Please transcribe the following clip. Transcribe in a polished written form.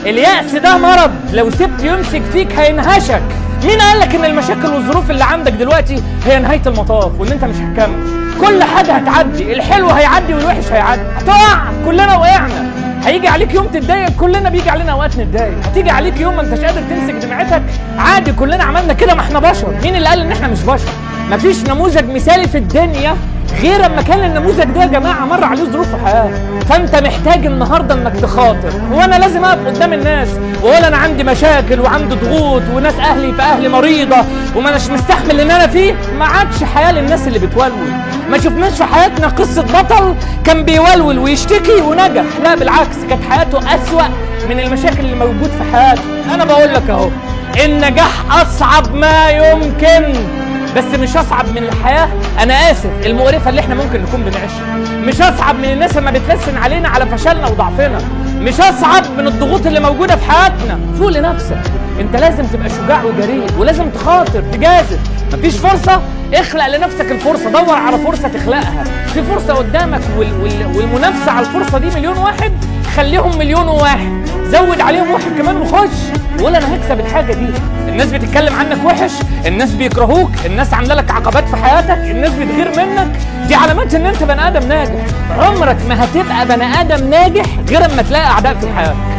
اليأس ده مرض، لو سبت يمسك فيك هينهشك. مين قال لك ان المشاكل والظروف اللي عندك دلوقتي هي نهاية المطاف وان انت مش هتكمل؟ كل حاجة هتعدي، الحلو هيعدي والوحش هيعدي. هتقع، كلنا وقعنا. هيجي عليك يوم تتضايق، كلنا بيجي علينا اوقات نتضايق. هتيجي عليك يوم ما انتش قادر تمسك دمعتك، عادي، كلنا عملنا كده، ما احنا بشر. مين اللي قال ان احنا مش بشر؟ مفيش نموذج مثالي في الدنيا غير اما كان النموذج ده يا جماعة مر عليه ظروف في حياته. فانت محتاج النهارده انك تخاطر. هو انا لازم اقف قدام الناس واقول انا عندي مشاكل وعندي ضغوط وناس اهلي في اهلي مريضه وما اناش مستحمل اللي انا فيه؟ ما عادش حياة للناس اللي بتولول. ما شفناش في حياتنا قصة بطل كان بيولول ويشتكي ونجح، لا بالعكس، كانت حياته اسوأ من المشاكل اللي موجود في حياته. انا بقول لك اهو، النجاح اصعب ما يمكن، بس مش اصعب من الحياة، انا اسف، المقرفه اللي احنا ممكن نكون بنعيشها. مش اصعب من الناس لما بتلسن علينا على فشلنا وضعفنا. مش اصعب من الضغوط اللي موجودة في حياتنا. فوق لنفسك، انت لازم تبقى شجاع وجريء، ولازم تخاطر، تجازف. مفيش فرصة، اخلق لنفسك الفرصة، دور على فرصة تخلقها. في فرصة قدامك والمنافسه على الفرصة دي مليون واحد، خليهم مليون وواحد، زود عليهم واحد كمان وخش وقول انا هكسب الحاجة دي. الناس بتتكلم عنك وحش، الناس بيكرهوك، الناس عامله لك عقبات في حياتك، الناس بتغير منك، دي علامات ان انت بني ادم ناجح. عمرك ما هتبقى بني ادم ناجح غير اما تلاقي اعداء في حياتك.